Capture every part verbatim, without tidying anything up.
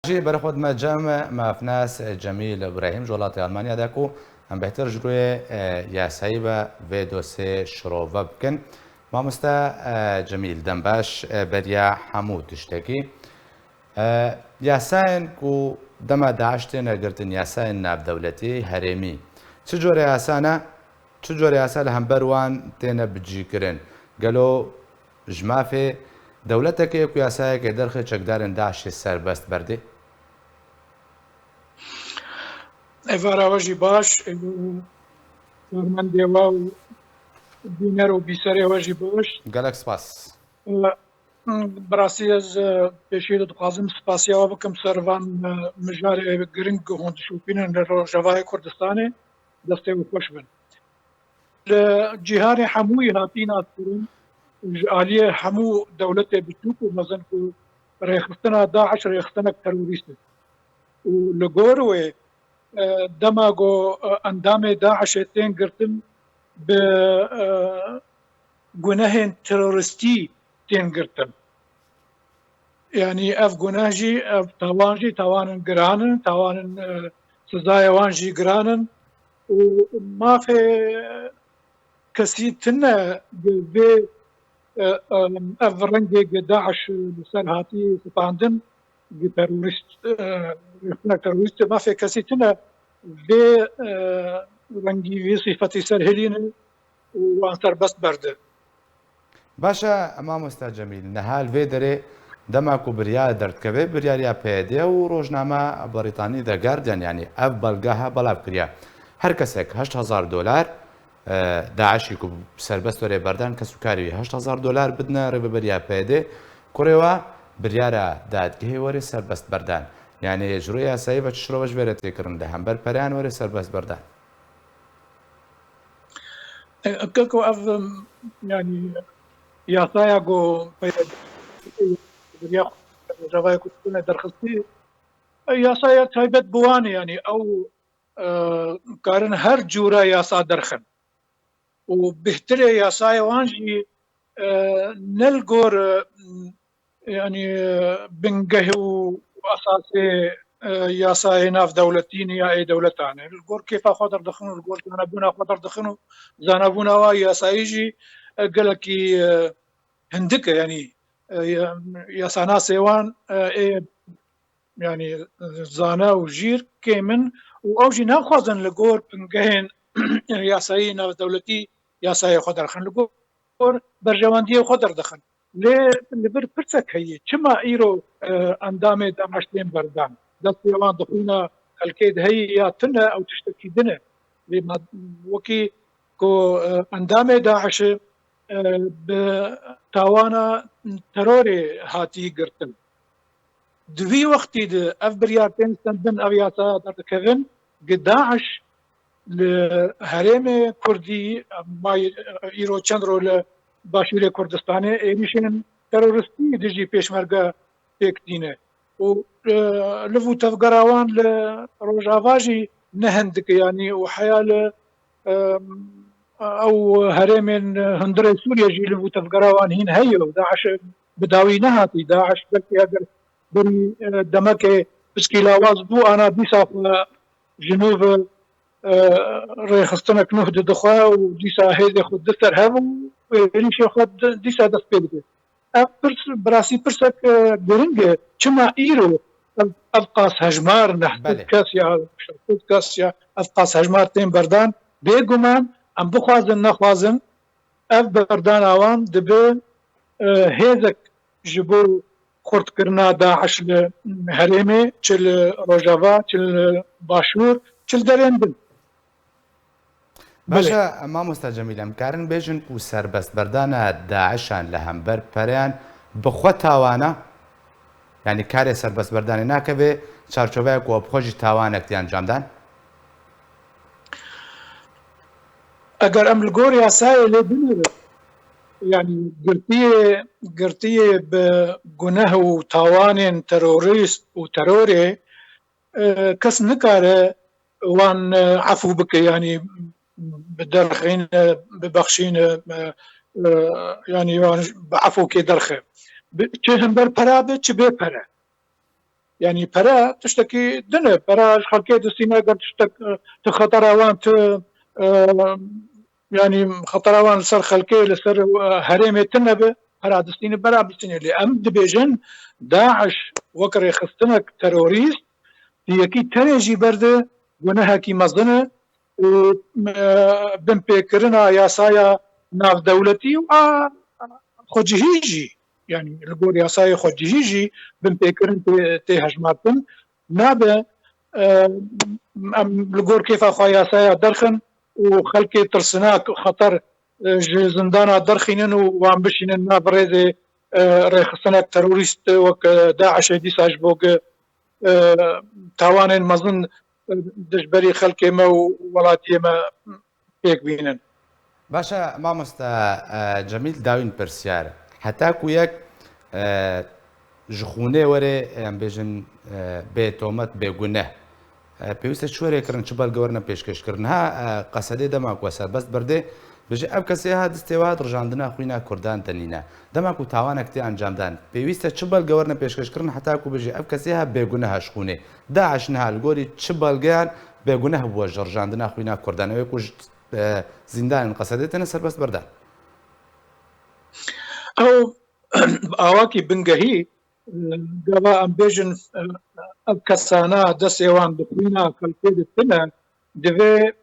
Jî berê xwe dime cem mafnas Cemîl Îbrahîm ji welatê Almanya de ku em bêhtir ji rûyê, e, yasayî ve vê dosê şirove bikin. Mamoste, e, Cemîl, dem baş, e, beriya hemû tiştekî. E, yasayên ku dema DAIŞ têne girtin, yasayên navdewletî, herêmî, çi cure yasa ne? Çi cure yasa li hember wan têne bicîkirin? Gelo ji mafê dewletekê ku yasayekê derxe çekdarên DAIŞê serbest berdê? Êvara we jî baş, şarmendê we û bîner û bîserê we jî baş. Gelek spas. E, bi rastî ez, e, pêşî de dixwazim spasiya we bikim ser van, e, mijarê giring ku hûn dişopînin li Rojavayê Kurdistanê. Destê we xweş bin. Li cîhanê hemûyî hatî naskirin, ji aliyê hemû dewletê biçûk û mezin ku rêxistina DAIŞ rêxistinek terorîst e. Û li gor wê, e, dema ku, e, endamê DAIŞê tên girtin, bi, e, gunehên terorîstî tên girtin. Yanî ev guneh jî, ev tawan jî tawanên giran in, tawanên, e, sizayê wan jî giran in û mafê kesî tune gi vê, e, e, ev rengê gi DAIŞ li ser hatî sitandin, gi terorîst, e, rêxistina terorîst, mafê kesî tune vê, e, rengî, vê sîfetî ser hilînin û wan serbest berdin. Baş e, mamoste Cemîl, niha li vê derê dema ku biryar derdikeve, biryariya P Y D û rojname Brîtanî The Guardian, yanî ev belgeha belav kiriye. Her kesek heşt hezar dolar, e, DAIŞî ku serbest were berdan, kes û karî wî heşt hezar dolar bidine rêveberiya P Y D, kurê we biryara dadgehê were serbest berdan. Yanî ji rûyê yasayî ve çi şirove ji vê re tê kirin, li hember pereyan were serbest berdan. E, keko ev, em, yanî yasaya ku Rojavayê Kurdistanê derxistî, e, yasaya taybet bi wan e, yanî ew, e, karin her cûre yasa derxin. Û bêhtirê yasayê wan jî, e, ne li gor, e, yanî, e, bingeh û esasê, e, yasayê navdewletî ne ya ê dewletan e. Li gor kêfa xwe derdixin û li gor zanebûna xwe derdixin û zanebûna wa yasayî jî, e, gelekî, e, hindik e. Yanî, e, ya-, yasanasê wan, e, ê, yanî, e, zana û jîr kêm in û ew jî naxwazin li gor bingehên yasayî navdewletî yasayê xwe derxin. Li gor gor berjewendiyê xwe derdixin. Lê li vir pirsek heye, çima îro, e, endamê DAIŞ tên berdan? Destê wan di xwîna xelkê de heye ya tune, ew tiştekî din e. Lê ma, wekî ku, e, endamê DAIŞ e, e, bi tawana terorê hatî girtin. Di vî wextî de ev biryar tên stendin, ev yasaya derdikevin, gi DAIŞ li herêmê Kurdî, may, îro çend roj li Başûrê Kurdistanê êrîşên terorîstî dijî pêşmerge pêk tîne. Û, e, liv û tevgera wan li Rojava jî ne hindik e, yanî û heya li, e, ew herêmên hundirê Sûriye jî liv û tevgera wan hîn heye û DAIŞ bi dawî nehatî. DAIŞ belkî eger berî, e, demekê piskî lawaz bû, ana dîsa xwe ji nû ve, e, rêxistinek nûh dide xwe û dîsa hêzê xwe dide ser hev û êrîşê xwe di-, dîsa dest pê dike. Ev pirs, bi rastî pirsek, e, giring e. Çima îro ev, ev qas hejmar, neh sed Belê. kes ya şeş sed kes ya ev qas hejmar tên berdan? Bêguman em bixwazin nexwazin, ev berdana wan dibe, e, hêzek ji bo xurtkirina DAIŞ li herêmê, çi li Rojava, çi li Başûr, çi li derên din. Baş Belê. e, mamosta Cemîl, em karin bêjin ku serbestberdana DAIŞan li hember pereyan bi xwe tawana, yanî karê serbestberdanê nakeve çarçoveya ku bi xwe jî tawanek tê encam dan? Eger em li gor yasayê lê binêrin, yanî girtiyê, girtiyê bi guneh û tawanên terorîst û terorê, e, kes nikare wan, e, efû bike, yanî biderxîne, bibexşîne, e, e, yanî wan bi efokê derxe. Bi, çi hember pera be, çi bê pere. Yanî pere tiştekî din e. Pere ji xelkê distîne, ger tiştek, e, tu xetera wan, tu, e, yanî xetera wan li ser xelkê, li ser, e, herêmê tune be, pera distîne, pera bistîne. Lê em dibêjin, DAIŞ wek rêxistinek terorîst, di yekî tenê jî berde gunehekî mezin e û, e, binpêkirina yasaya navdewletî û a xwecihî jî, yanî li gor yasayê xwecihî jî binpêkirin tê, tê hejmartin. Nabe, e, em li gor kêfa xwe yasaya derxin û xelkê tirsinak, xeter, e, ji zindana derxînin û wan bişînin nav rêzê, e, rêxistinek terorîst wek, e, DAIŞê dîsa ji bo, e, tawanên mezin, e, dijberî xelkê me û welatiyê me pêk bînin. Baş e, mamoste, e, Cemîl, dawîn pirsyar. Heta ku yek, e, ji xûnê were, em bêjin, e, bê tomet, bê guneh, e, pêwîst e çi were kirin, çi belge werine pêşkêş kirin? Ha, e, Qesedê dema ku serbest berdê, bêje ev kesê ha distê we hat rijandina xwîna Kurdan tenîne. Dema ku tawanek tê encamdan, pêwîst e çi belge werine pêşkêş kirin heta ku bêje ev kesê ha bêguneh e ji xûnê? DAIŞ niha li gorî çi belgeyan bêguneh bûye ji rijandina xwîna Kurdan? Ew ê ku ji, e, zîndanên Qesedê têne serbest berdan. Ew bi awakî bingehî, e, gava em bêjin, e, ev kesana destê wan di xwîna xelkê de tune, divê,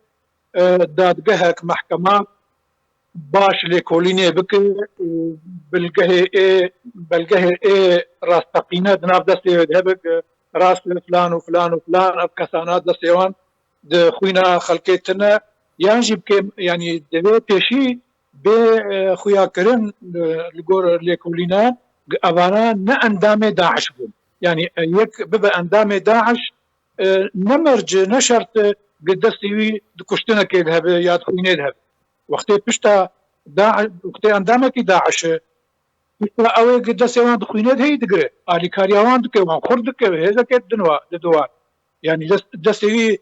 e, dadgehek, mehkema baş lêkolînê bike û bilgehê ê, belgehê ê rasteqîne di nav destê wê de hebe, rast filan û filan û filan ev kesana destê wan di xwîna xelkê tune, yan jî bike, yanî divê pêşî bê, e, xuyakirin, e, li gor lêkolînan, evana ne endamê DAIŞ bûn. Yanî, e, yek bibe endamê DAIŞ, e, ne merc e, ne şert e, gi destê wî di kuştinekê de hebe ya di xwînê de hebe. Wextê pişta DAIŞ, wextê endamekî DAIŞ e, pişta ew ê gi destê wan di xwînê de heyî digire. Alîkariya wan dike, wan xurt dike, hêzeke din wa, di di wan. Yanî dest, destê wî,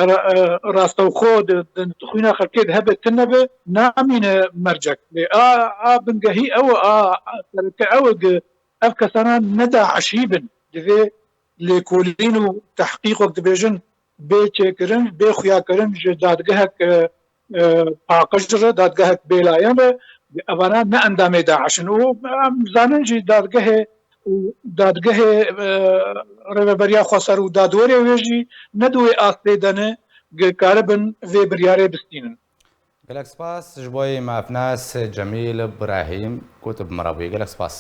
e, ra-, e, rastewxo di, di, di xwîna xelkê de hebe, tune be, namîne mercek. Lê a, a bingehî ew e, a, a sereke ew e, gi ev kesana ne DAIŞî bin. Divê lêkolîn û tehqîq wek dibêjin bê çêkirin, bê xuyakirin ji dadgehek, e, e, paqij re, dadgehek bêlayen re, evana ne endamê DAIŞ in. Û em zanin jî dadgehê û dadgehê, e, Rêveberiya Xweser û dadwerê wê jî ne di wê astê de ne, ge karibin vê biryarê bistînin. Gelek spas ji bo yê mafnas Cemîl Birahîm ku tu bi me re bûyî. Gelek spas.